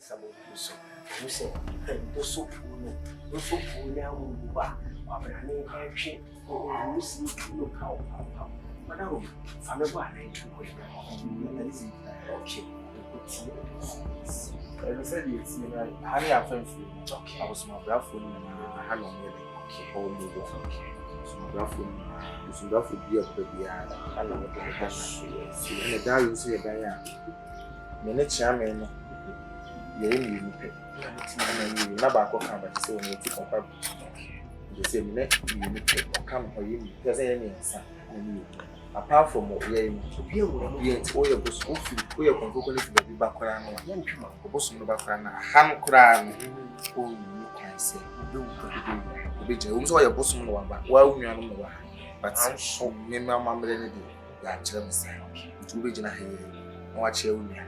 nsa benkum so. Mahu sɛ bosopuo no, bosopuo no amu hɔ a kwabrane retwe nwusie no paw paw paw. Madam, fa me bɔ anan nkɔ yɛ Okay, tie. Ɛno sɛ deɛ ɛtie no ha ne yɛafa mfiri mu. Abosomabrafoɔ no nyinaa ha na ɔmo yɛ dɛ. Ɔmo wɔ. Abosomabrafoɔ no nyinaa, abosomabrafoɔ bi a ɔbɛba biara Ha na wɔde ha na ɛna dan wei nso yɛ dan a me ne kyeame no yɛyɛ mmienu pɛ. Ɛna mmienu na baako ka ba te sɛ wɔn yɛtu kɔnkɔ nti sɛ me ne mmienu pɛ, ɔka me hɔ yɛ mmienu sɛ yɛ mmiɛnsa na mmienu. Apart from yɛn no, Obi awura mu. Obi nti woyɛ bosom, wofiri woyɛ kɔnkɔnkɔ no fi baabi ba koraa no a, Yɛntwe ma. Ɔbosom no ba koraa no, aha no koraa no, ɔnni kwan sɛ Obɛwura. Obɛgyina. Ɛwom sɛ ɔyɛ bosom na waba, waa wo nuanom na wɔ ha, but Anso. Mmemme amammerɛ no deɛ, yɛankyerɛ me saa. Nti wobɛgyina ha yi na wakyerɛ wo nua.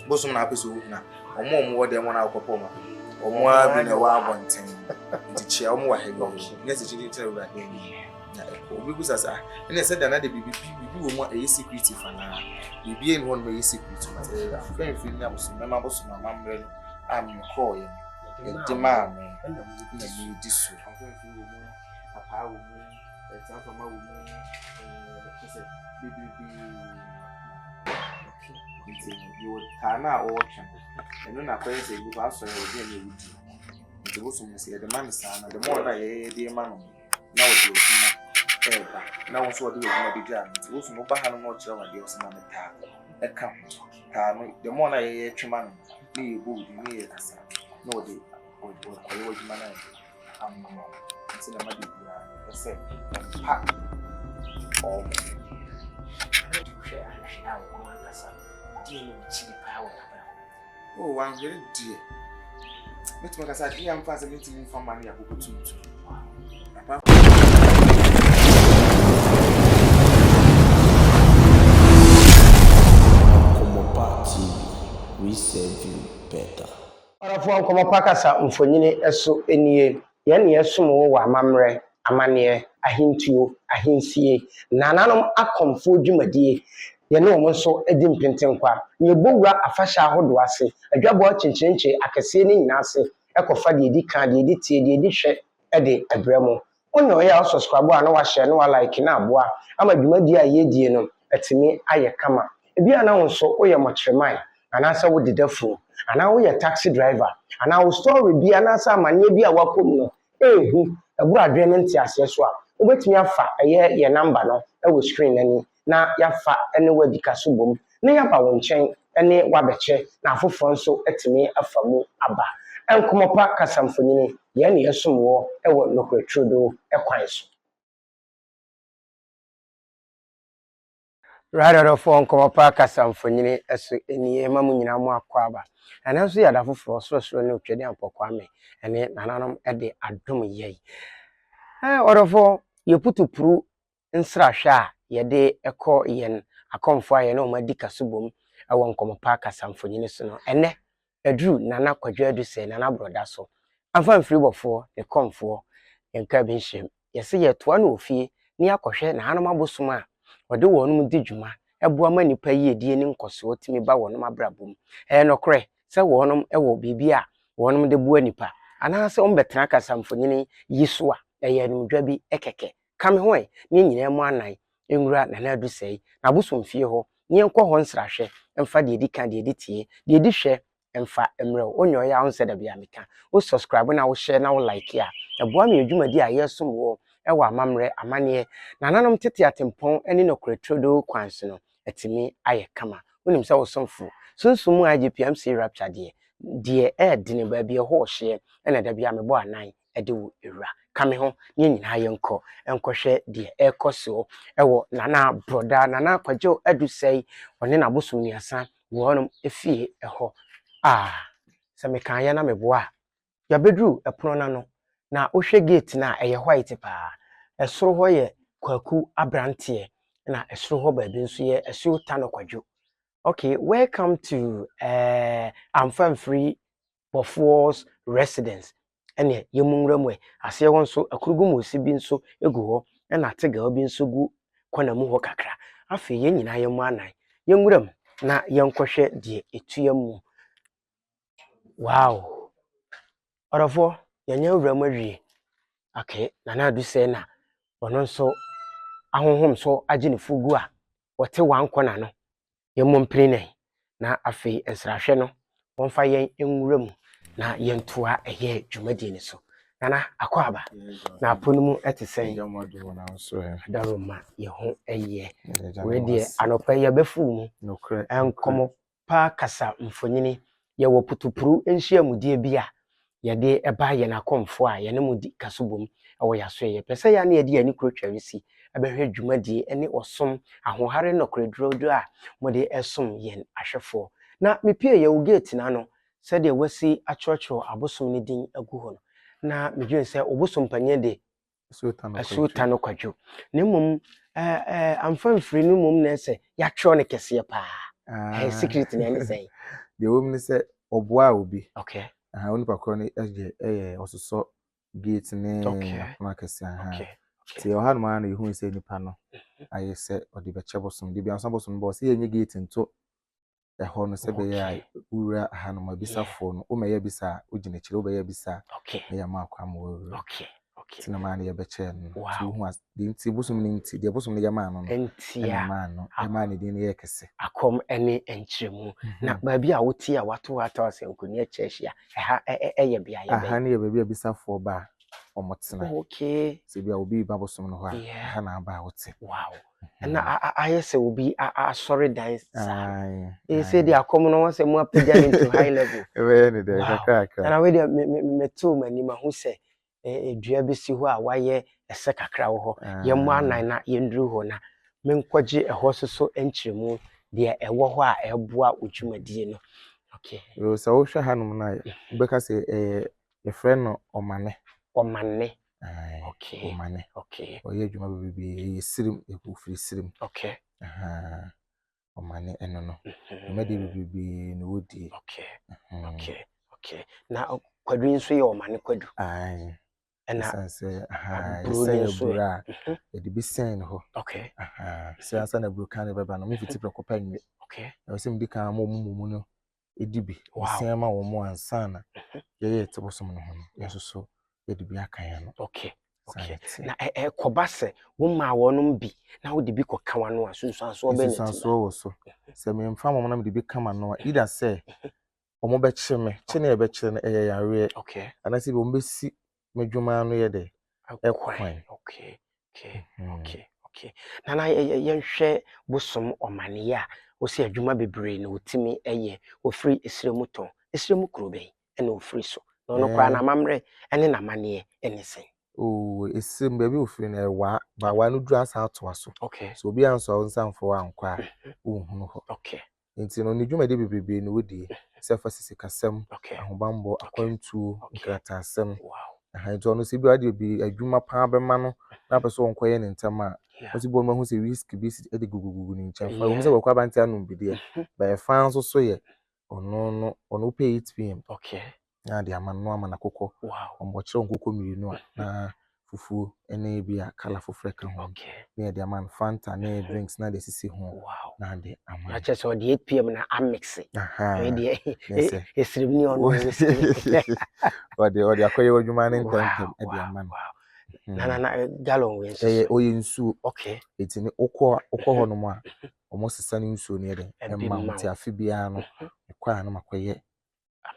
Bosom na apɛ sɛ wohunu a, ɔmo a ɔmo wɔ dɛm wɔn a wokɔpɔ ɔmo ɔmo ara bi na ɛwɔ abɔnten. Nti kyia ɔmo wɔ ha yi, nyɛ sɛ kyinkyini Awurade anim. Na ɛkɔ obi bisa sɛ, ah, ɛnna sɛ deɛ na de biribi biribi wɔ mu a ɛyɛ secretive anaa? Biribi ɛni hɔ nom ɛyɛ secret, but ɛyɛ afɛnfin ne abosom mɛma abosom amammerɛ no a mekɔɔyɛ no yɛde maa me Ɛna na medi so. Afɛnfin wɔ mu, apaa wɔ mu, ɛtanfama wɔ mu, kyɛ sɛ bebrebee. Nti yɛwɔ taa no a wɔretwe no, ɛno na akɔyɛ sɛ nnipa asɔre a wɔde ɛne ɛwodi. Nti bosom no sɛ yɛde ma no saa no, the more na yɛde ma no na wɔde adwuma ɛreba na wɔn nso wɔde adwuma bɛgya no. Nti bosom no woba ha no na ɔkyerɛ wo adeɛ, ɔsɛ ma me taa ɛka ho. Taa no, the more na yɛyɛ twe ma no na yɛbɔ wo din na yɛkasa na wɔde wɔkɔyɛ w'adwuma no ayɛ ama wo. Nti na ma de biara ɛpɛ sɛ ɛmpa ɔmo. Hwɛ ahwehwɛ a wɔn ankasa deɛ ne wɔkyiri paa wɔ n'abrabɔ. Oh, wanhwere deɛ. Mɛtumi akasa adeɛ a mfa sɛ mentumi mfa ma no yɛ akokɔ tuntum. Apart Nkɔmmɔpa TV, we serve you better. Ɔdɔfoɔ, Nkɔmmɔpa kasa mfonini so nie. Yɛn ne yɛsom wo wɔ amammerɛ, amanneɛ, ahentuo, ahensie, nananom akɔmfoɔ dwumadie. Yɛne wɔn nso di mpentenkwa. Na yɛbɔ wura afahyɛ ahodoɔ ase, adwabɔ akyenkyerenkye akɛseɛ no nyinaa ase, ɛkɔfa deɛ ɛdi kan, deɛ ɛdi tie, deɛ ɛdi hwɛ de ɛbrɛ mo. Wo na ɔyɛ a wosubscribe a na wahyɛ na walike na aboa ama dwumadie a yɛdie no atumi ayɛ kama. Ebi a na wo nso woyɛ mɔkyerɛman anaasɛ wodeda funu anaa woyɛ taxi driver anaa wo story bi anaasɛ amanneɛ bi a wakɔ mu no ɛɛhu ɛboro adwene ne nteaseɛ so a, wobɛtumi afa ɛyɛ yɛ number no ɛwɔ screen n'ani na yɛafa ne wadi ka so bom na yɛaba wo nkyɛn ne wabɛkyɛ na afoforɔ nso atumi afa mu aba. Nkɔmmɔpa kasa mfonini, yɛn ne yɛsom wɔ ɛwɔ nokorɛ turodoo ɛkwan so. Right, ɔdɔfoɔ, Nkɔmmɔpa kasa mfonini so nie. Ma mo nyinaa mo akɔ aba. Ɛno nso yɛ da foforɔ Sorosoro ne Otwadi Ampɔkwame ne nananom de adom yɛn. Ɔdɔfoɔ, yɛputupuru nsrahwɛ a yɛde kɔ yɛn akɔmfoɔ a yɛne wɔn adi kaso bom wɔ Nkɔmmɔpa kasa mfonini so no. Ɛnɛ, aduru Nana Kwadwo Adu sɛ Nana Borɔda so. Amfa mfiri bɔfoɔ ne kɔmfoɔ yɛnka bi nhyɛm. Yɛsɛ yɛtoa no wɔ fie na yɛakɔhwɛ nananom abosom a wɔde wɔn di dwuma ɛboa ma nnipa yiedie ne nkɔsoɔ tumi ba wɔn abrabɔ mu. Ɛyɛ nokorɛ sɛ wɔn wɔ biribi a wɔn de boa nnipa anaasɛ wɔn bɛtena kasa mfonini yi so a ɛyɛ animdwa bi kɛkɛ. Ka me ho ɛ ne nyinaa mu anan nwura Nana Adu Sɛe n'abosomfie hɔ ne yɛnkɔ hɔ nsrahwɛ mfa deɛ ɛdi kan, deɛ ɛdi tie, deɛ ɛdi hwɛ mfa mmerɛ wo. Wonyɛ ɔyɛ a wo nsɛ da bi a meka. Wo subscribe na wo share na wo like a, ɛboa me adwumadi a yɛresom wɔ ɛwɔ amammerɛ, amanneɛ, nananom tete atempɔn ne nokorɛ turodoo kwan so no atumi ayɛ kama. Wonim sɛ wo somfo sunsum mu IGPMC Rapture deɛ deɛ ɛɛdene baabi ɛhɔ ɔhyeɛ ɛna da bi a mebɔ anan ɛde wo ewura. Ka me ho ne yɛn nyinaa yɛnkɔ nkɔhwɛ deɛ ɛrekɔ soɔ ɛwɔ Nana Borɔda, Nana Kwadwo Adu Sɛe, ɔne n'abosom mmiɛnsa wɔnom efie ɛhɔ. Ah, sɛ mekaeɛ na meboa a, yɛabɛduru ɛpono n'ano na wohwɛ gate no a, ɛyɛ white paa. Ɛsoro hɔ yɛ Kwaku Aberanteɛ na ɛsoro hɔ baabi nso yɛ Asuo Tano Kwadwo. Okay, welcome to Amfa Mfiri Bɔfoɔ's residence. Ɛneɛ yɛmu nwura mu ɛ. Aseɛ hɔ nso akurugu moosi bi nso gu hɔ ɛna ategaw bi nso gu kɔna mu hɔ kakra. Afei yɛn nyinaa yɛmmɔ anan. Yɛnwura mu na yɛnkɔhwɛ deɛ ɛtua mu. Wow! Ɔdɔfoɔ, yɛanya awura mu awie. Okay, Nana Adu sɛɛ na ɔno nso ahonhom so agye ne fugu a ɔte one corner no. Yɛmmɔ mpini nɛn na afei nsrahwɛ no wɔmfa yɛn nwura mu na yɛntoa ɛyɛ dwumadie no so. Nana, akɔ aba. Na apo no mu te sɛn? Adaroma, yɛ ho yɛ. Wei deɛ anɔpa yi yɛbɛfuw mu. Nkɔmmɔ pa kasa mfonini. Yɛwɔ putupuru nhyiamudie bi a yɛde ba yɛn akɔmfoɔ a yɛne mo di kasobom wɔ yɛn asoɛeɛ. Yɛpɛ sɛ yɛn a na yɛde yɛn ani kuro Twawisi bɛhwɛ dwumadie ne ɔsom ahoɔhare nnɔkorɛduro a mode resom yɛn ahwɛfoɔ. Na mepue yɛ wo gate no ano sɛdeɛ wɔasi atwerɛtwerɛ abosom no din agu hɔ no, na medwene sɛ obosom panin de Asuo ta no kwadwo. Na mmom amfa mfiri no mmom na ɛsɛ yɛatwerɛ no kɛseɛ paa. Ah. Secret na ɛne sɛn? Deɛ ɛwɔ mu ne sɛ ɔboaa obi. Okay. Aha, onipa korɔ no yɛ ɛyɛ ɔsosɔ gate ne apono akɛseɛ aha. Okay. Nti ɛwɔ hanom ara na yɛhuu sɛ nipa no ayɛ sɛ ɔde bɛkyɛ bosom. De bi ansa bosom no bɔ ɔsɛ yɛnyɛ gate nto ɛhɔ no sɛ ɛbɛyɛ a wowura hanom abisafoɔ no womɛyɛ abisa a wogyina akyire wobɛyɛ abisa a na yɛama akwan ma woawura nti na maa no yɛbɛkyɛɛ no no nti wohu as deɛ nti bosom no nti deɛ bosom no yɛ maa no no ɛna maa no ɛmaa ne din no yɛɛ kɛse. Akɔm ne nkyerɛmu. Na baabi a wote a wato hɔ atɔ asɛ nkonnwa atwa ahyia ɛha ɛyɛ beaeɛ bɛn? Aha no yɛ baabi a abisafoɔ ba a wɔtena. Sɛ bi a obi reba bosom no hɔ a ɛha na aba a wote. Wow. Ɛna ayɛ sɛ obi asɔredan saa no. Ee sɛ deɛ akɔm no wɔn sɛ mo apagya no into high level. Ɛbɛyɛ ne dɛ kakrakra. Ɛna wei deɛ me me metew m'anim ahu sɛ dua bi si hɔ a wayɛ ɛsɛ kakra wɔ hɔ. Yɛmmɔ anan na yɛnduru hɔ na menkɔgye ɛhɔ nso so nkyerɛmu deɛ ɛwɔ hɔ a ɛboa wo dwumadie no. Okay. Yoo sɛ wohwɛ hanom no a wobɛka sɛ ɛyɛ yɛfrɛ no ɔmane. Ɔmane. Aye, Okay. Ɔmane. Okay. Ɔyɛ adwuma bebree, ɛyɛ sirim, ɔfiri sirim. Okay. Ahaa, ɔmane ɛno no. Dwumadie bebree na ɔdie. Okay. Okay. Okay. Na kwadu nso yɛ ɔmane kwadu. Aye. Ɛna Ɛsiane sɛ ahaa, aburo no yɛsɛn nso aburo ɛ. a, yɛde bi sɛn hɔ. Okay. Ahaa, sɛ ansa na aburo kan no bɛba no, memfiti prɛko pɛ nwe. Okay. Ɛwɔ sɛ medi kan ma wɔn mmom no di bi. Wow. Yɛsɛn ma wɔn ansa na yɛyɛ te bosom no ho no, yɛn nso so yɛde bi aka yɛn ano. Okay. Saa Okay. na ɛteɛ. Na ɛkɔba sɛ womaa wɔnom bi na wode bi kɔka w'ano a, sunsuansoɔ bɛn na ɛte ba? Nsunsuansoɔ wɔ so. Sɛ memfa ma wɔn na mede bi ka m'ano a, either sɛ wɔbɛkye me, kye na yɛbɛkyere no ɛyɛ yareɛ. Okay. Anaasɛ bi wɔbɛsi m'adwuma ano yɛ dɛ ɛkwan. Okay. Okay. Okay. Okay. Nana yɛnhwɛ bosom ɔmaneyɛ a wɔsi adwuma bebree na wɔtumi yɛ. Wɔfiri esrɛ mu tɔn. Esrɛ mu kuro bɛn ɛna wɔfiri so? Na ɔno koraa n'amammerɛ ne n'amanneɛ ne sɛn? Oo, esrɛ mu baabi a wɔfiri no ɛwaa. Ba waa no duru asa atoa so. Okay. So obi ansɔ wo nsa mfa wo ankɔ a, wonhunu hɔ. Okay. Nti no ne dwumadi bebrebe na ɔdie. Sɛ fa sikasɛm, Okay. ahobammɔ, akwantuo, Okay. nkrataasɛm. Wow. Aha, nti ɔno sɛ bi ade bi adwuma paa bɛma no na apɛ sɛ ɔnkɔyɛ ne ntɛm a, ɔsi bɔ no mahu sɛ whisky bi si de gugugugu ne nkyɛn. Fa ɛwom sɛ wɔkɔ abante anom bi deɛ, but ɛfa nso so yɛ ɔno no ɔno wopɛ 8 pm Okay. na ade ama no ama no akokɔ. Wow. Ɔmbɔkyerɛ nkokɔ mmienu a na fufuo ne bi a colour foforɔ ka ho. Okay. Na yɛde ama no Fanta ne drinks na de asisi ho. Wow. Na ade ama Na no. kyerɛ sɛ ɔde 8 pm na amixe. Aha. Ɛyɛ deɛ Na sɛ esirim ni ɔno whisky. ɔde ɔde akɔyɛ w'adwuma ne ntɛmntɛm Wow, de ama no. wow. Na na na gallon wei nso Ɛyɛ so. ɔyɛ nsuo. Okay. Eti ne wokɔ wokɔ hɔnom a wɔn sesa ne nsuo no yɛ dɛ Ɛbi ɛma wo. ma Nti wo. afe biara no mekɔ a na makɔyɛ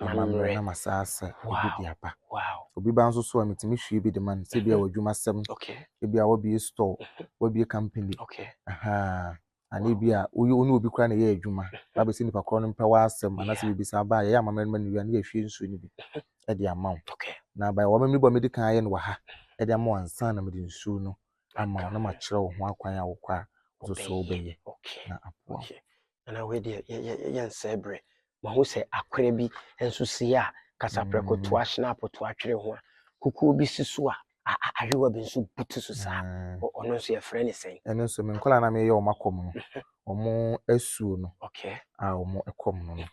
amammerɛ Amammerɛ. na masaasa ebi Wow. de aba. Wow. Obi ba nso so a metumi hwie bi de ma no sɛ ebi a w'adwumasɛm, Okay. ebi a wabue store, wabue company. Okay. Ahaa. Anaa ebi a woyɛ wo ne obi koraa na ɛyɛ adwuma na abɛsɛ nipa korɔ no mpɛ w'asɛm anaasɛ biribi saa ba a yɛyɛ amammerɛ no ma no wie a na yɛahwie nsuo no bi de ama wo. Okay. Na by w'amammerɛ bɔ a medi kan ayɛ no wɔ ha de ama wo ansa na mede nsuo no ama wo na makyerɛ wo ho akwan a wokɔ a wo nso so wobɛyɛ Okay. na aboa wo. Okay. Nana wei deɛ yɛnsɛe berɛ. Mahu sɛ akora bi nso si a kasaprɛko toa schnapp toa twere ho a kukuo bi si so a ayewa bi nso butu so saa. Ɔno nso yɛfrɛ ne sɛn? Ɛno nso me nkwadaa na meyɛ wɔn akɔm no, wɔn asuo no Okay. a wɔn kɔm no no.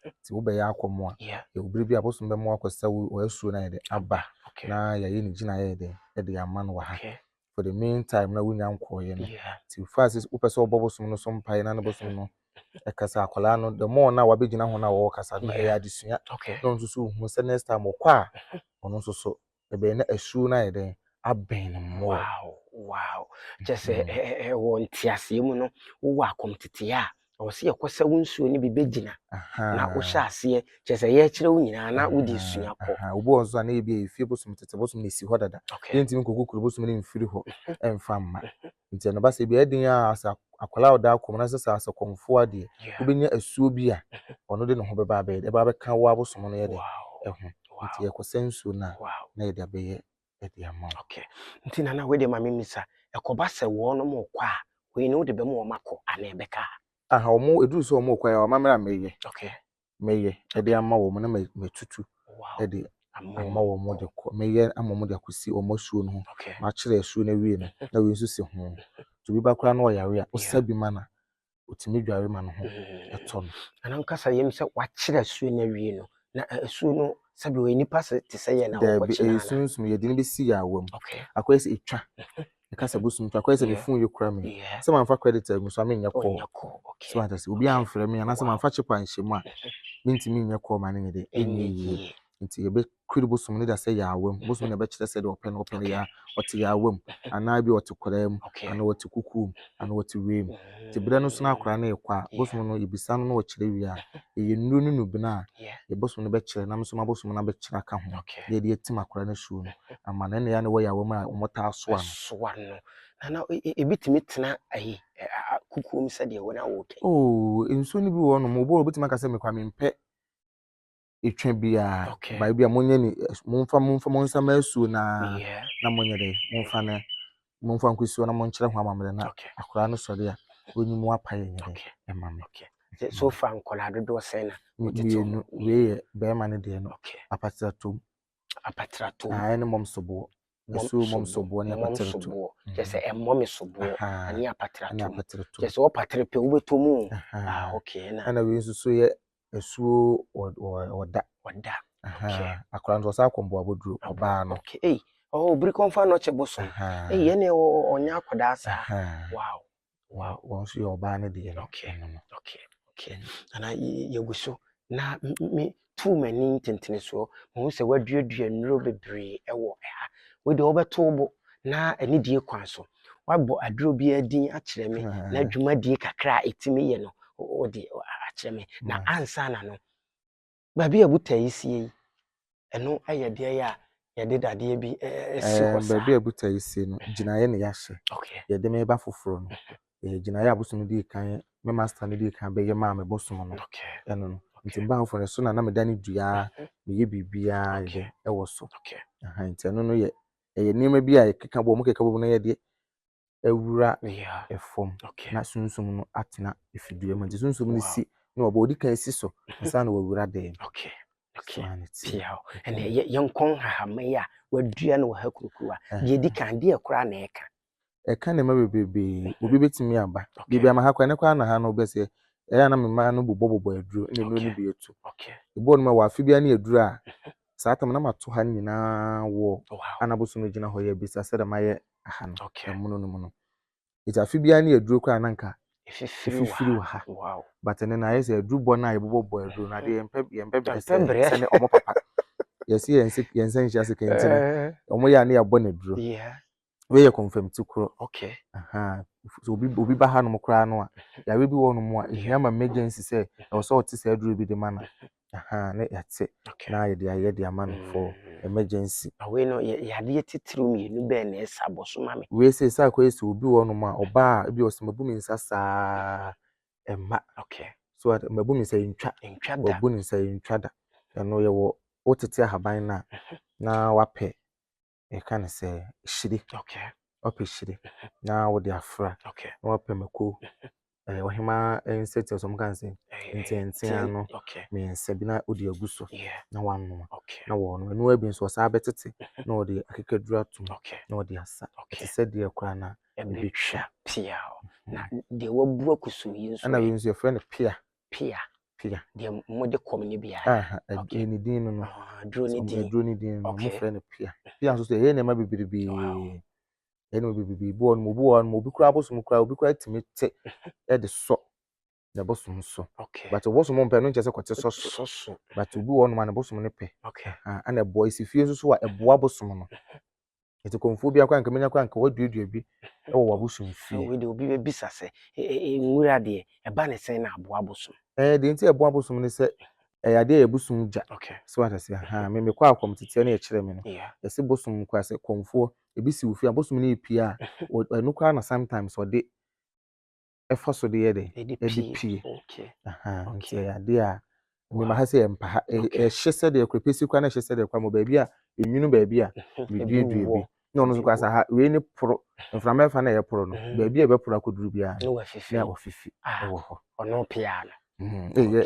Nti wobɛyɛ akɔm a, yɛwɔ bere bi a bosom bɛma wakɔsa wo asuo no ayɛ dɛ aba Okay. na yɛayɛ ne gyinaeɛ yɛ dɛ de ama no wɔ ha. Okay. For the meantime na wonya nkɔɔeɛ no. Yeah. Nti first wopɛ sɛ wɔbɔ bosom no so mpaeɛ na ne bosom no Ɛkasa akwadaa no, the more na wabɛgyina ho na wɔrekasa no, ɛyɛ adesua. Na ɔno nso so hu sɛ next time ɔkɔ a, ɔno nso so ɛbɛyɛ na asuo no ayɛ dɛn abɛn no more. Wow. Kyɛ sɛ ɛwɔ nteaseɛ mu no, wowɔ akɔmteteɛ a, ɛwɔ sɛ yɛkɔ sɛ wo nsuo no bi bɛgyina na wohyɛ aseɛ, kyɛ sɛ yɛkyerɛ wo nyinaa na wode sua kɔ. Obi wɔ nso a na ebi yɛ efie bosom, tete bosom na esi hɔ dada. Yɛntumi nkɔkɔ kuro bosom no mfiri hɔ ɛmfa mma. Nti ɛno ba sɛ ebi ɛden a sɛ akwadaa a ɔda akɔm na sɛ sɛ asɛ kɔmfoɔ adeɛ, wobɛnya asuo bi a ɔno de ne ho bɛba abɛyɛ ɛba abɛka wo abosom no yɛ dɛ ɛho. Nti yɛkɔsɛ nsuo no a na yɛde abɛyɛ ɛde ama wo. Okay. Nti Nana, wei deɛ ma memmisa, ɛkɔba sɛ wɔnom rekɔ a, wei no wode bɛma wɔn akɔ anaa ɛbɛka ha? Aha, wɔn ɛduru sɛ wɔn rekɔ a, amammerɛ a mɛyɛ. Mɛyɛ ɛde ama wɔn na matutu ɛde ama wɔn de kɔ. Mɛyɛ ama wɔn de akɔsi wɔn asuo no ho. Makyerɛ asuo no awie no, na wei nso si ho. Nti obi ba koraa na ɔyare a, wosa bi ma no a, ɔtumi dware ma ne ho ɛtɔ no. Nana, nkasa yam sɛ wakyerɛ asuo no awie no, na asuo no sɛbi ɔyɛ nipa te sɛ yɛn na Daabi, ɛyɛ sunsum, yɛde no bɛsi yaawa mu. Akɔyɛ sɛ ɛtwa. Ɛka sɛ bosom twa, akɔyɛ sɛ me phone yɛ kura me. Sɛ mamfa credit agu so a, menyɛ call. So ate ase, obi amfrɛ me anaasɛ mamfa chip anhyɛ mu a, mentumi nyɛ call ma no nyɛ dɛ, ɛnyɛ yie. Nti yɛbɛkuri bosom no de asɛ yaawa mu. Bosom no na ɛbɛkyerɛ sɛ deɛ ɔpɛ no, ɔpɛ no yaa, ɔte yaawa mu, anaa bi ɔte koraa mu, anaa ɔte kukuo mu, anaa ɔte wei mu. Nti berɛ no so na akwadaa no rekɔ a, bosom no yɛbisa no na ɔkyerɛ wie a, ɛyɛ nnuro ne nnubena a yɛ bosom no bɛkyerɛ na me nso m'abosom no abɛkyerɛ aka ho na yɛde atim akwadaa no asuo no ama no. Ɛna ɛyɛ a na ɛwɔ yaawa mu a wɔtaa soa no. Soa no. Nana, ebi tumi tena ayi kukuo mu sɛdeɛ wɔn a wɔreka yi. Oh, nsuo no bi wɔ hɔnom, obi wɔ hɔ obɛtumi aka sɛ mekɔ a mempɛ etwa biara. Ba ebi a monyɛ ne momfa momfa mo nsa ma asuo no ara na monyɛ dɛ momfa no momfa nkɔsi hɔ na monkyerɛ ho amammerɛ na akwadaa no sɔre a ɔnyi mu apaeɛ nyɛ dɛ ɛma me. So far nkwadaa dodoɔ sɛn na wotete wɔn? Mmienu, wei yɛ bɛrima no deɛ no, apatratom. Apatratom. Ɛne mɔm soboɔ. Asuo mɔm soboɔ ne apatratom. Mɔm soboɔ, kyerɛ sɛ ɛmmɔ me soboɔ ɛne apatratom. Kyerɛ sɛ wɔpatre pɛ wobɛtɔ mu o. Ah, okay. Ɛna wei nso so yɛ asuo ɔda. Ɔda. Okay. Akwadaa no ɔsan akɔ mboaboduro ɔbaa no. Okay. Ei, oh, obiri kɔnfa nɔkye bosom. Ei, ɛne ɔnyɛ akwadaa saa. Wow. Wow. Wɔn nso yɛ ɔbaa no deɛ no. Okay. Okay. Okay. Ana yɛgu so na me tuu m'ani ntentene soɔ mahu sɛ waduadua nnuro bebree wɔ ha. Wei deɛ wobɛto wo bo na anidie kwan so wabɔ aduro biara din akyerɛ me na dwumadie kakra a ɛtumi yɛ no wode akyerɛ me. Na ansa na no, baabi a buta yi sie yi, ɛno yɛ deɛ a yɛde dadeɛ bi si hɔ saa. Baabi a buta yi sie no, gyinaeɛ na yɛahyɛ. Yɛde me ba foforɔ no, gyinaeɛ a abosom no dii kan, me master no dii kan bɛyɛ maa me bosom no, ɛno no. Nti meba foforɔ no, so na na meda no dua, meyɛ biribiara yɛ ɛwɔ so. Nti ɛno no yɛ, ɛyɛ nneɛma bi a yɛkeka bɔ mu, keka bɔ mu na yɛde awura fam na sunsum no atena efidua mu. Nti sunsum no si na wɔbɔ odi kan si so ansa na wɔawura dan mu. Okay. Okay. Pia. Ɛnna yɛnkɔ nhahama yi a wɔadua no wɔ ha kurukuruwa. Deɛ edi kan, deɛ koraa na ɛka. Ɛka nneɛma bebrebe. Obi betumi aba. Biribi ama ha koraa, ne koraa na ha no wobɛsɛ ɛyɛ a na me mma no bobɔbobɔ aduro na nnuro no bi atu. Ebi wɔ nom a wɔ afe biara ne aduro a saa tam na mato ha no nyinaa wɔ ana bosom no gyina hɔ yɛ bisa sɛdeɛ mayɛ aha no ɛmono no mu no. Nti afe biara ne aduro koraa na nka ɛfifiri wɔ ha. But ɛno na ayɛ sɛ aduru bɔ no a yɛbobɔ bɔ aduro no adeɛ yɛmpɛ yɛmpɛ brɛ sɛ sɛne ɔmo papa. Yɛsi yɛn nsa yɛn nsa nhyia sika nti no ɔmo yɛ a ne yɛabɔ no aduro. Wei yɛ kɔnfɛmti korɔ. Aha. So obi obi ba hanom koraa no a yare bi wɔ hɔnom a ehia ma emergency sɛ ɛwɔ sɛ ɔte saa aduro bi de ma no. Aha ne yɛate na yɛde ayɛ de ama no for emergency. Na wei no yɛ yadeɛ titiriw mmienu bɛn na ɛsa bɔ so ma me? Wei sei sɛ akɔyɛ sɛ obi wɔ hɔnom a ɔbaa a ebi ɔsɛ mabu me nsa saa ɛmma. So mabu me nsa ntwa. Ntwa da. Wabu ne nsa ntwa da. Ɛno yɛwɔ wotete ahaban no a na wapɛ yɛka no sɛ hyire. Wapɛ hyire na wode afra na wapɛ mako ɔhemaa nsatia sɛ wɔka no sɛ nteantea no mmiɛnsa bi na wode agu so na wanoa na wɔnom. Ɛno ara bi nso ɔsan bɛtete na ɔde akekaduro atom na ɔde asa. Ɛte sɛ deɛ koraa na ɛbɛtwa. Pia. Na deɛ wabu akusum yi nso. Ɛna wei nso yɛfrɛ no pia. Pia. Pia. Deɛ mode kɔm no bi ara. Ɛyɛ ne din no no. Aduro ne din. Aduro ne din no. Wɔfrɛ no pia. Pia nso so ɛyɛ nneɛma bebrebe. Ɛyɛ nneɛma bebrebe. Obi wɔ hɔnom, obi wɔ hɔnom, obi koraa abosom koraa, obi koraa tumi te de sɔ. Ne bosom so. Okay. But bosom mpɛ no nkyɛ sɛ kɔte sɔ so. Sɔ so. But obi wɔ hɔnom a ne bosom no pɛ. Okay. Ah, ɛna ɛboa esi fie nso so a ɛboa bosom no. Nti kɔmfoɔ bi akora nka menya koraa nka waduadua bi wɔ w'abosom fie. Wei deɛ obi bɛbisa sɛ nwura deɛ ɛba ne sɛn na aboa bosom? Ɛɛ deɛ nti a ɛboa bosom ne sɛ ɛyɛ adeɛ a yɛ bosom gya. Okay. So wate aseɛ ha me mekɔ akɔm teteɛ ne yɛkyerɛ me no. Yɛse bosom koraa sɛ kɔmfoɔ ebi si wo fie a bosom no repue a ɛno koraa na sometimes ɔde ɛfa so de yɛ dɛ ɛde pie. Okay. Nti ɛyɛ adeɛ a mema ha sɛ yɛmpa ha ɛhye sɛdeɛ kora pɛsi kora na ɛhye sɛdeɛ kora ma baabi a enwunu baabi a meduadua bi na ɔno nso kora sɛ ha wei ne poro mframa ɛfa na ɛyɛ poro no baabi a ɛbɛporo akɔduru biara na wafifi na wafifi ɛwɔ hɔ. Ɔno pia no. Ɛyɛ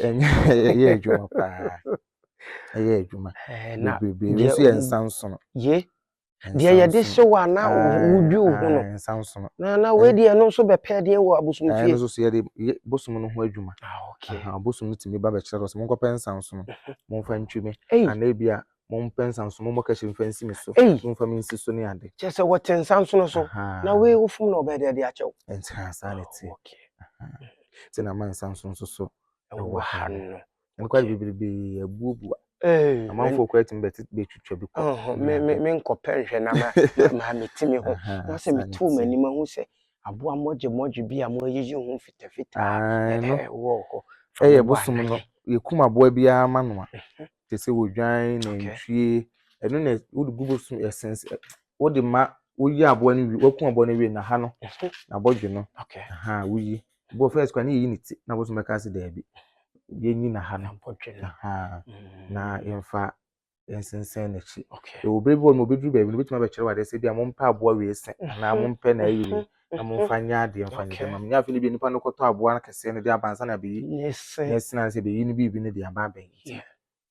ɛyɛ adwuma paa ɛyɛ adwuma bebree wei nso yɛ nsansono. Ye deɛ yɛde hyew a na wodwi wo ho no. Nsansono. Na wei deɛ ɛno nso bɛpɛ deɛ wɔ abosomfie. Ɛno nso so yɛde yɛ bosom no ho adwuma. Ah, okay. Bosom no tumi ba bɛkyerɛ sɛ monkɔpɛ nsansono momfa ntwi me anaa ebi a mompɛ nsansono mommɔ kahyire mfa nsi me so momfa me nsi so ne ade. Kyerɛ sɛ wɔte nsansono so na wei wofom na ɔbɛyɛ deɛ de akyɛ wo. Nti saa na ɛteɛ. Nti na ma nsansono nso so ɛwɔ ha no. Nkwari bebrebe abuobua. Amanfoɔ koraa tumi bɛte bɛtwitwa bi kɔ. Me me me nkɔpɛ nhwɛ na ma ma mete me ho. Na sɛ meto m'anim ahu sɛ aboa mmɔgye mmɔgye bi a moayiyi ho fitafitaa ɛwɔ hɔ. Ɛyɛ bosom no yɛkum aboa biara ma no a te sɛ odwan, nantwie ɛno na wode gu bosom ɛsɛn wode ma woyi aboa no wie wakum aboa no wie na ha no n'abɔdwe no woyi. Bo first koraa ne yɛyi ne ti na bosom bɛka sɛ daabi. Yɛnyi na ha no na yɛmfa nsensɛn n'akyi. Ɛwɔ berɛ bi wɔ no obɛduru baabi no obɛtumi abɛkyerɛ wo adeɛ sɛ bi a mompɛ aboa wei se anaa mompɛ na ayi wei na momfa nyɛ adeɛ mfa nyɛ dɛm. Nyɛ afei no bi nipa no kɔtɔ aboa kɛseɛ no de aba ansa na abɛyi ne se na sɛ bɛyi no biribi no de aba abɛyi nti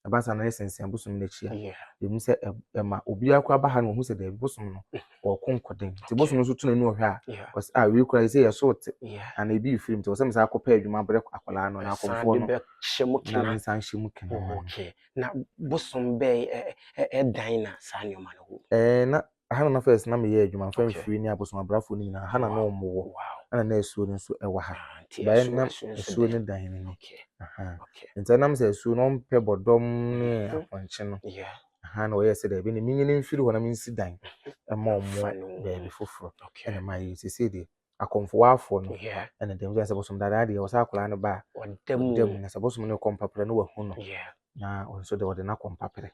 ɛba saa na yɛsensɛn bosom no akyi a ɛmu sɛ ɛma obiara koraa ba ha na ɔhu sɛ daabi bosom no ɔko nkɔden nti bosom no nso to n'ani ɔhwɛ a ɔsɛ a wei koraa sɛ yɛso te ana ebi refiri mu nti ɔsɛ mesan akɔpɛ adwuma abrɛ akwadaa no na akɔmfoɔ no na mensan hyɛ mu kena ma no. Na bosom bɛɛ ɛdan na saa nneɛma no wɔ. Ɛɛ na ha na first na meyɛ adwuma mfa mfiri ne abosom abrafoɔ no nyinaa ha na na wɔn wɔ ɛna na asuo no nso ɛwɔ ha baeɛ na asuo no dan no ni nti ɛnam sɛ asuo no ɔmpɛ bɔdɔm ne apɔnkye no ha na ɔyɛ sɛ daabi ne menyini mfiri hɔ na mensi dan ɛma ɔmo baabi foforɔ ɛna ma yɛ sese deɛ akɔmfowaafoɔ no ɛna dɛm sɛ bosom dadaa deɛ ɔsɛ akwadaa no ba a ɔda mu na sɛ bosom no kɔ mpaprɛ no wahu no na ɔno nso de ɔde no akɔ mpaprɛ.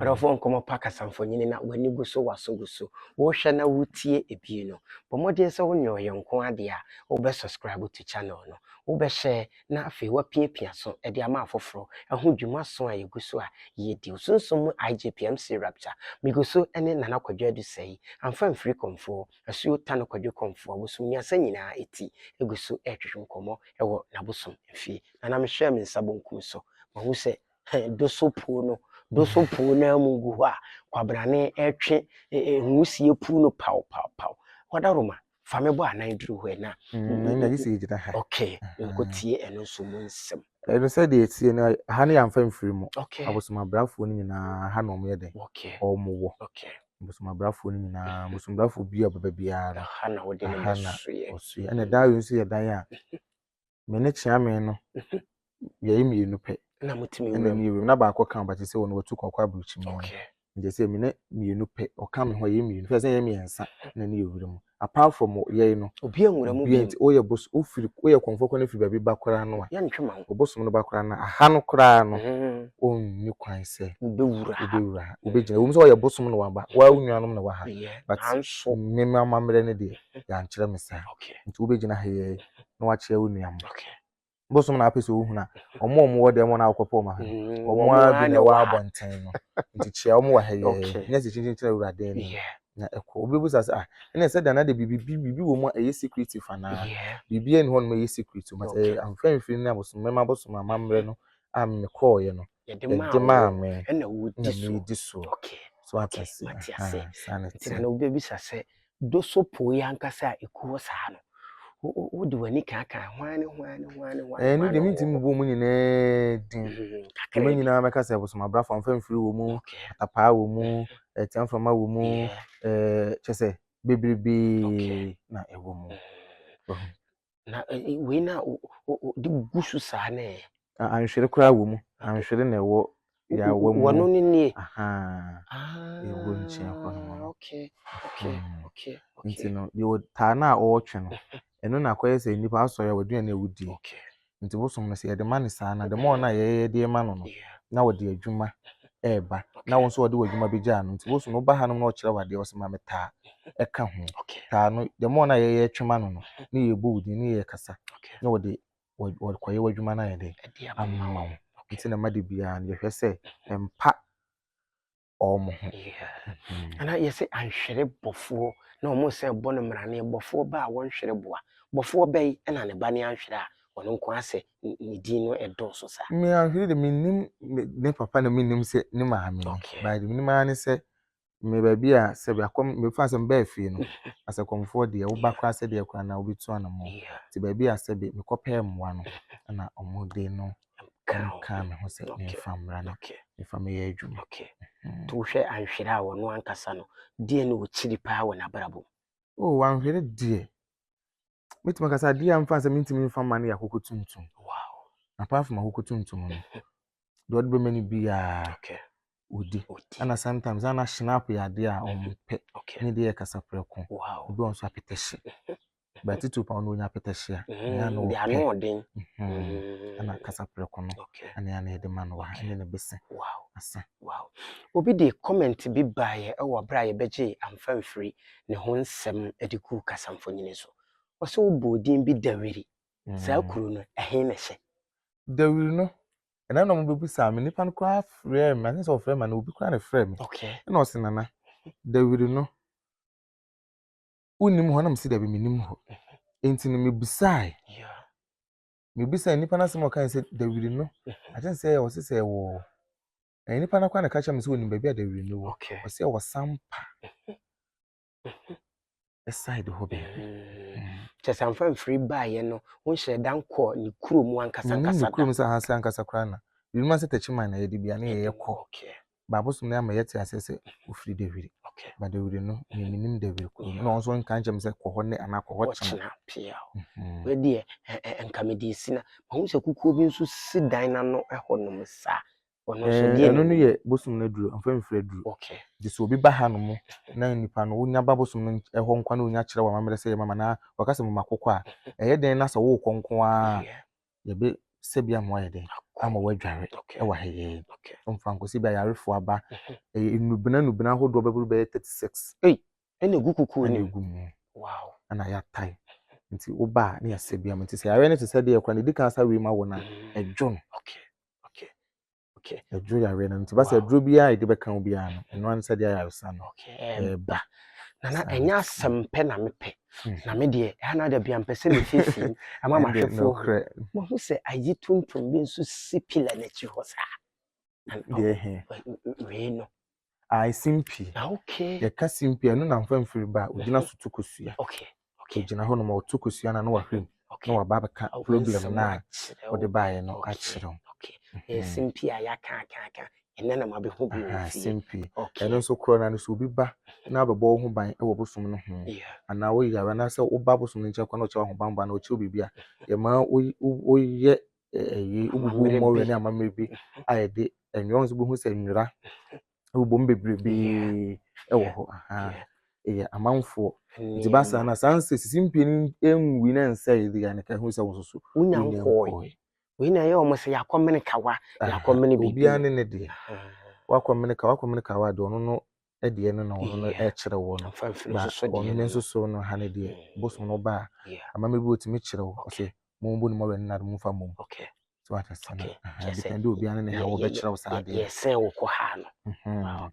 Ɔdɔfoɔ nkɔmmɔ pa kasamfonyini na w'ani gu so w'aso gu so wohwɛ na wotie ebie no bɔ mmɔden sɛ wonyɛ ɔyɛ nko adeɛ a wobɛ subscribe to channel no wobɛhyɛ na afei wapiapia so de ama afoforɔ ɛho dwuma so a yɛgu so a yɛdi sunsum mu IGPMC Rapture megu so ne Nana Kwadwo Adusei amfa mfiri kɔmfoɔ asuo ta no Kwadwo kɔmfoɔ abosom nnuasa nyinaa ɛti egu so ɛretwetwe nkɔmmɔ ɛwɔ n'abosom mfie. Nana mehwɛ me nsa bonkum so mahu sɛ doso puo no doso puo no mu gu hɔ a kwabrane ɛtwe nwusie pu no paw paw paw wadaroma fa me bɔ anan duru hɔ na na gye sɛ yɛgyina ha. Okay, nkɔtie ɛno nso mu nsɛm. Ɛno sɛ deɛ ɛtie no ha no yɛamfa mfiri mu. Abosom abrafoɔ no nyinaa ha na ɔmo yɛ dɛn ɔmo wɔ. Abosom abrafoɔ no nyinaa abosombrafoɔ bi a ɔbɛba biara no ha na wɔde no bɛsoɛ. Ɔsoɛ ɛna dan wei nso yɛ dan a me ne kyeame no yɛyɛ mmienu pɛ na motumi ɛna ne yɛwura na baako ka ba te sɛ wɔn watu kɔkɔ aburukyi mu nti sɛ me ne mmienu pɛ ɔka me ho yɛ mmienu fɛ sɛ yɛ mmiɛnsa na ne yɛwura mu apart from yɛn no obi anwura mu bi nti woyɛ bos wofiri woyɛ kɔnfɔ kɔ no firi baabi ba koraa no a yɛntwe ma wo bosom no ba koraa no aha no koraa no ɔnni kwan sɛ wobɛwura wobɛwura ha wobɛgyina wɔm sɛ ɔyɛ bosom no waba waa wo nuanom na wɔ ha but me ma amammerɛ no deɛ yɛankyerɛ me saa nti wobɛgyina ha yɛ na wakyerɛ wo nua mo bosom na apɛ sɛ wohunu a ɔmo a ɔmo wɔ dɛm na akɔpɛ ɔmo ha ɔmo a bi na ɛwɔ abɔnten no nti kyia ɔmo wɔ ha yɛ nyɛ sɛ kyinkyin awurade no na ɛkɔ obi bisa sɛ ah ɛna sɛ dana de biribi biribi wɔ mu a ɛyɛ secretive anaa biribi ɛni hɔ nom ɛyɛ secretive but ɛyɛ amfɛnfiri ne abosom mɛma abosom amammerɛ no a mekɔɔyɛ no yɛde maa me ɛna wodi so so ate ase saa na ɛte na obi bisa sɛ doso po yi ankasa a ɛku hɔ saa no wode w'ani kaakaa hwan ne hwan ne hwan ne hwan. Ɛno deɛ mentumi bɔ mu nyinaa din. Ɛmu nyinaa mɛka sɛ abosom abrafo amfɛmfiri wɔ mu, atapaa wɔ mu, tiamframa wɔ mu, kyɛ sɛ bebrebee na ɛwɔ mu. Na wei no a wɔde gu so saa no ɛ? Anhwere koraa wɔ mu. Anhwere na ɛwɔ yaawa mu. Wɔno no nie? Ahaa. Ɛwɔ nkyɛn hɔ nom no. Okay, okay, okay, okay. Nti no, deɛ ɔtaa no a ɔretwe no, ɛno na akɔyɛ sɛ nnipa asɔre a w'aduane a wodie. Nti bosom no sɛ yɛde ma no saa no a, the more no a yɛyɛ de ma no no, na ɔde adwuma ɛreba. Na wo nso ɔde w'adwuma bɛgyaa no. Nti bosom no woba hanom na ɔkyerɛ wo adeɛ, ɔsɛ ma me taa ɛka ho. Taa no, the more no a yɛyɛ twe ma no no, ne yɛbɔ wo din, ne yɛkasa, na ɔde ɔkɔyɛ w'adwuma no ayɛ dɛ ama wo. Nti na ɛma da biara no yɛhwɛ sɛ ɛmpa wɔn ho. Ana yɛsɛ anhwere bɔfoɔ na wɔn sɛ bɔ no mmaraneɛ bɔfoɔ ba a wɔnhwere boa. Bɔfoɔ bɛyi ɛna ne ba ne anhwere a ɔno nko asɛ ne din no ɛdɔɔso saa. Me anhwere de mennim ne papa na mennim sɛ ne maame no. But menim ara ne sɛ me baabi a sɛbi akɔm mefa sɛ mebaa fie no asɛkɔmfoɔ deɛ woba koraa sɛdeɛ koraa na wobɛtu anammɔn. Nti baabi a sɛbi mekɔpɛɛ mmoa no ɛna wɔn de no kaa me ho sɛ memfa mmra na memfa mɛyɛ adwuma. Nti wohwɛ anhwere a ɔno ankasa no deɛ na ɔkyiri paa wɔ n'abrabɔ mu? Oh, anhwere deɛ mɛtumi aka sɛ adeɛ a mfa sɛ mentumi mfa mma no yɛ akokɔ tuntum. Apart from akokɔ tuntum no, deɛ ɔde bɛma no biara ɔdi. Ɛna sometimes ana schnapp yɛ adeɛ a ɔmpɛ. Ne deɛ yɛ kasaprɛko. Obi wɔ nso apetɛhye. But titiriw pa ɔno ɔnya apetɛhye a, ɛyɛ na ɔpɛ. Ɛna kasaprɛko no, ɛna ɛyɛ na yɛde ma no wɔ ha, ɛne ne bese. Asa. Wow. Obi de comment bi baeɛ ɛwɔ berɛ a yɛbɛgye amfa mfiri ne ho nsɛm de guu kasamfonyini so. Ɔsɛ wobɔ din bi Dawiri. Saa kuro no, ɛhe na ɛhyɛ? Dawiri no, ɛna na ɔmo bɛbusaa me, nipa no koraa frɛɛ me, ate sɛ ɔfrɛ me na obi koraa na frɛ me. Ɛna ɔse nana, Dawiri no, wonnim hɔ? Na mese dabi, mennim hɔ. Enti no mebisae. Mebisae nipa no asɛm a ɔkae sɛ Dawiri no, ate sɛ ɔse sɛ ɛwɔ, ɛyɛ nipa no koraa na ɛka kyerɛ me sɛ onim baabi a Dawiri no wɔ. Ɔse ɛwɔ Sampa side hɔ baabi. Kyɛ sɛ amfa mfiri baeɛ no, wonhyɛ da nkɔ ne kurom ankasa Mennim ankasa ne da. kurom sɛ ahase ankasa koraa na. Binom asɛ Techiman na yɛde bia ne yɛyɛ kɔ. Baabosom no ama yɛte aseɛ sɛ ofiri Dawiri. Ba Dawiri no, me menim Dawiri kurom. Na ɔno nso nka nkyerɛ me sɛ kɔ hɔ ne anaa kɔ hɔ kyena. Kyena pia. Wei deɛ nka mede si na mahu sɛ kukuo bi nso si dan n'ano hɔnom saa. Ɔno nso deɛ Ɛno no yɛ bosom no aduro, amfa mfiri aduro. Nti sɛ obi ba ha nom na nipa no wonya ba bosom no ɛhɔ nkwa na onya kyerɛ wɔ amammerɛ sɛ yɛ mama na wɔka sɛ mama kokɔ a, ɛyɛ den na sɛ wokɔ nko ara yɛbɛ sɛ bi ama wayɛ den ama wadware ɛwɔ ha yɛ. Mfa nkɔsi bi ayarefoɔ aba, ɛyɛ nnubena nnubena ahodoɔ bɛboro bɛyɛ 36. Ei, ɛna egu kukuo ɛna no mu. egu mu. Ɛna yɛatae. Nti woba a ne yɛsɛ bi ama. Nti sɛ yareɛ no te sɛ deɛ koraa no edi kan sa wei ma wo na ɛdwo no. Ɛdwo yareɛ no. Nti ba sɛ aduro biara a yɛde bɛka wo biara no, ɛno ara ne sɛdeɛ ayaresa no ɛɛba. Nana, ɛnyɛ asɛm pɛ na mepɛ. Na me deɛ, ɛha na da bia mpɛ sɛ mefiesie mu ama Ɛnde mahwɛfoɔ hu. nokorɛ. Mahu sɛ ayi tuntum bi nso si pillar n'akyi hɔ saa. Deɛ ɛhe? Wei no. Ae, simpie. Yɛka simpie, ɛno na mfa mfiri ba a, ogyina so to kosua. Ogyina hɔ nom a ɔto kosua no a na wahwɛ mu. Na waba abɛka problem no a ɔde baeɛ no akyerɛ wo. Ɛyɛ simpie a yɛaka aka aka. Ɛnɛ na mabɛhu bi wɔ fie. Simpie. Ɛno nso korɔ no sɛ obi ba na abɛbɔ wo ho ban wɔ bosom no ho. Anaa woyare anaasɛ woba bosom no nkyɛn koraa na ɔkyerɛ wo ahobammɔ anaa ɔkyerɛ wo biribi a, yɛma woyɛ ɛyi, wobubu Amammerɛ mmɔwerɛ bi. ne amammerɛ bi a yɛde nwera nso bɛhu sɛ nwera wobɔ mu bebrebee ɛwɔ hɔ. Ɛyɛ amanfoɔ. Nti ba saa na saa nsɛ simpie no nwui na nsɛe deɛ a, nka ɛhu sɛ wo nso so Wonya wonya nkɔe. nkɔe. Wei na ɛyɛ wɔn sɛ yɛakɔmene kawa, yɛakɔmene biribi. Obiara ne ne deɛ. Wakɔmene kawa, wakɔmene kawa deɛ ɔno no deɛ no na ɔno no ɛkyerɛ wo no. Amfa mfiri Ba nso so deɛ ɔno no ne no. nso so no ha ne deɛ, bosom no ba a, amammerɛ bi wɔtumi kyerɛ wo. Ɔsɛ mombu ne mmɔwerɛ ne nade momfa mmom. So wate ase no. Kyerɛ sɛ Depend obiara ne ne ha wɔbɛkyerɛ wo saa deɛ. Yɛsɛn wo kɔ ha no.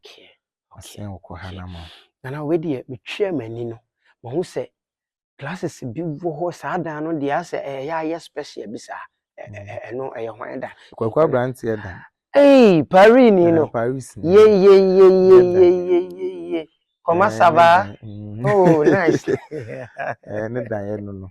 Asɛn wo kɔ ha no ama wo. Nana, wei deɛ metwea m'ani no, mahu sɛ glasses bi wɔ hɔ saa dan no deɛ asɛ ɛyɛ ayɛ special bi saa. Ɛno ɛyɛ hwan da? Kwaku aberanteɛ dan. Ei, Paris ni no. Paris ni. Ye ye ye ye ye ye ye ye. Comment ça va? Oh, nice. Ne dan yɛ no no.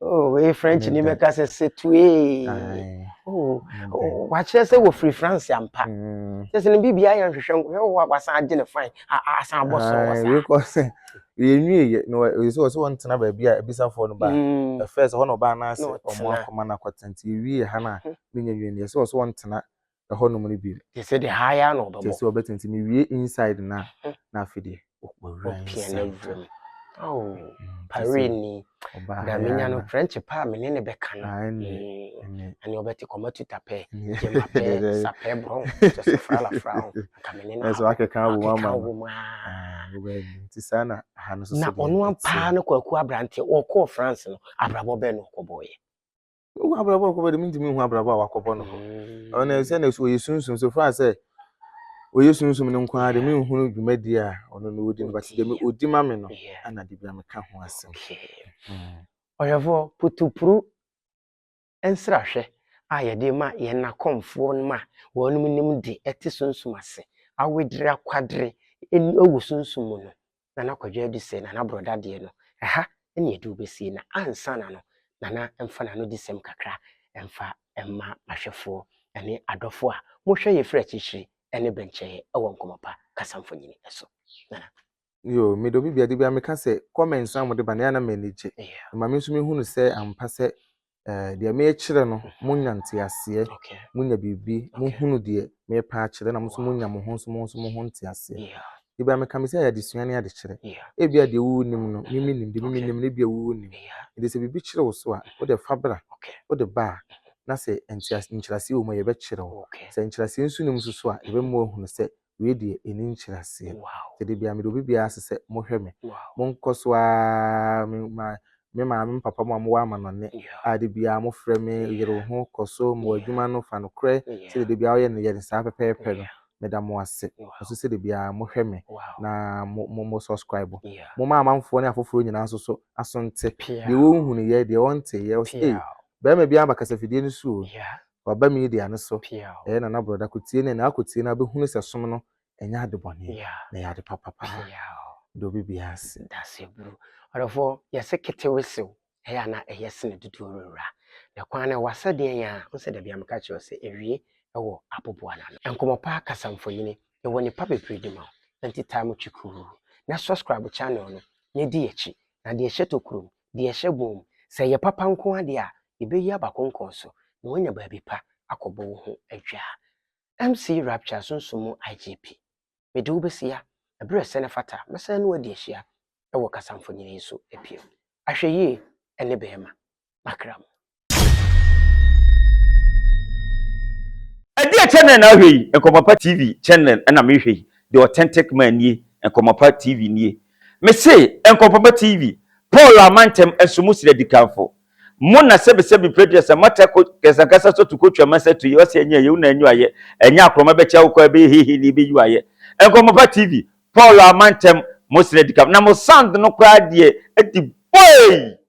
Oh, wei French Ne ni dan. bɛka sɛ setue. Ae, Oh, ne dan. oh, wakyerɛ sɛ wɔfiri France ampa. Kyerɛ sɛ ne biribiara yɛ nhwehwɛ nhwɛ wɔ wasan agye ne fine asan abɔ soro wɔ Ae, saa. wei kɔ sɛ yɛnwie yɛ na ɔyɛ sɛ ɔsɛ wɔntena baabi a abisafoɔ no ba. First hɔ na ɔbaa no ase Na ɔmo ɔtena. akɔma no akɔtena nti yɛwie ha no a menya nwie no yɛ sɛ ɔsɛ wɔntena ɛhɔnom no bio. Te sɛ deɛ ha yɛ na Kyerɛ ɔbɛbɔ. sɛ ɔbɛtena nti mewie inside no a na afei deɛ wawura Ɔpia no inside. awura mu. Oh, Kyerɛ Paris sɛ ni. ɔbaa Da ha menya yɛ no ana. French pa a me ne ne bɛka no. Ae, ɛne Ɛne ɔbɛte kɔma tu tapɛ, ɛne gyema pɛ, sapɛ brɔn, kyɛ sɛ fra la fra ho. Nka me ne no ɛsɛ abɔ. wakeka abɔ mu Akeka ama no. wɔ mu aa. Ae, wobɛyɛ ni. Nti saa na ha no nso Na so deɛ ɔno ɛteɛ. ampa ne Kwaku aberanteɛ ɔkɔɔ France no, abrabɔ bɛn na ɔkɔbɔeɛ? Wohu abrabɔ a ɔkɔbɔ de mentumi nhu abrabɔ a wakɔbɔ no hɔ. Ɔno sɛ na ɔyɛ sunsum so far sɛ ɔyɛ sunsum no nko ara de menhunu dwumadi a ɔno no ɔdi no but deɛ ɔdi ma me no ana de bia meka ho asɛm. Ɔhwɛfoɔ, putupuru nsrahwɛ a yɛde ma yɛn akɔmfoɔ no ma wɔnom nim de ɛte sunsum ase awedere akwadere ɛni ɛwɔ sunsum mu no, Nana Kwadwo Adu sɛ Nana Borɔda deɛ no, ɛha ɛne yɛde wo bɛsie na ansa na no, Nana ɛmfa n'ano di sɛm kakra ɛmfa ɛmma ahwɛfoɔ ɛne adɔfoɔ a mohwɛ yɛ firi akyirikyiri ɛne bɛnkyɛeɛ ɛwɔ Nkɔmmɔ Pa kasamfonin ɛso. Nana. Yo, mede obi bia de bia meka sɛ comments a mode ba no ɛyɛ a na m'ani gye. Ma me nso mehunu sɛ ampa sɛ deɛ mekyerɛ no monya nteaseɛ, monya biribi, mohunu deɛ mepa akyerɛ na mo nso monya mo ho nso mo nso mo ho nteaseɛ. De bia meka me sɛ ɛyɛ adesua ne adekyerɛ. Ebia deɛ wonim no, me menim, deɛ me menim no ebia wonim. Nti sɛ biribi kyerɛ wo so a, wode fa bra, wode ba a, na sɛ nkyerɛaseɛ wɔ mu a yɛbɛkyerɛ wo. Sɛ nkyerɛaseɛ nso nni mu nso so a, yɛbɛma woahunu sɛ wei deɛ ɛni nkyerɛaseɛ. Nti de bia mede obi biara ase sɛ mohwɛ me. Monkɔ so ara me ma me maame me papa mo a mowɔ amanɔne a de biara mofrɛ me yere wo ho kɔ so ma w'adwuma no fa nokorɛ sɛdeɛ de biara woyɛ no yɛ no saa pɛpɛɛpɛ no. Meda mo ase. Nso sɛdeɛ biara mohwɛ me na mo mo mo subscribe. Momma amanfoɔ ne afoforɔ nyinaa nso so aso nte. Deɛ wɔnhunu yɛ, deɛ wɔnte yɛ, ɔse ei, bɛrima biara aba kasafidie no so o. Waba media no so. Ɛyɛ Nana Borɔda kɔtie no na akɔtie no abɛhunu sɛ som no ɛnyɛ ade bɔne na ɛyɛ ade papa paa. Meda obi biara ase. Dase bro. Ɔdɔfoɔ, yɛse ketewe sew ɛyɛ a na ɛyɛ sene dodoɔ wurawura. Na kwan no ɛwɔ asɛdeɛ yɛn a, wo sɛ dabi a meka kyerɛ wo sɛ ɛwie ɛwɔ aboboa no ano. Nkɔmmɔ pa kasamfonin ɛwɔ nipa bebree di ma wo. Nti taa mo twikuu na subscribe channel no na di akyi. Na deɛ ɛhyɛ tokurom, deɛ ɛhyɛ bɔn mu, sɛ ɛyɛ papa nko adeɛ a, yɛbɛyi aba konkɔn so na woanya baabi pa akɔbɔ wo ho adwa. MC Rapture Sunsum mu IGP. Mede wo bɛsia, ɛberɛ sɛ ne fata, mɛsan ne wo adi ahyia ɛwɔ kasamfonin yi so apiem. Ahwɛ yie ɛne bɛrima. Makra mu. Ɛdeɛ channel na ahwɛ yi, Nkɔmɔpa TV channel ɛna mehwɛ yi, The Authentic Man nie, Nkɔmɔpa TV nie. Mese Nkɔmɔpa TV, Paul Amantam nso mo srɛ dikanfo. Mo na sɛbisɛbi preduasa mata ko kɛsankasa so to kotwa masa to yi ɔsɛ ɛnyɛ yɛ una enyo ayɛ ɛnyɛ akorɔma bɛkyɛ wokɔ ɛbɛyɛ hehe ne ɛbɛyi ayɛ. Nkɔmɔpa TV, Paul Amantam mo srɛ dikanfo. Na mo sound no koraa deɛ ɛdi boy.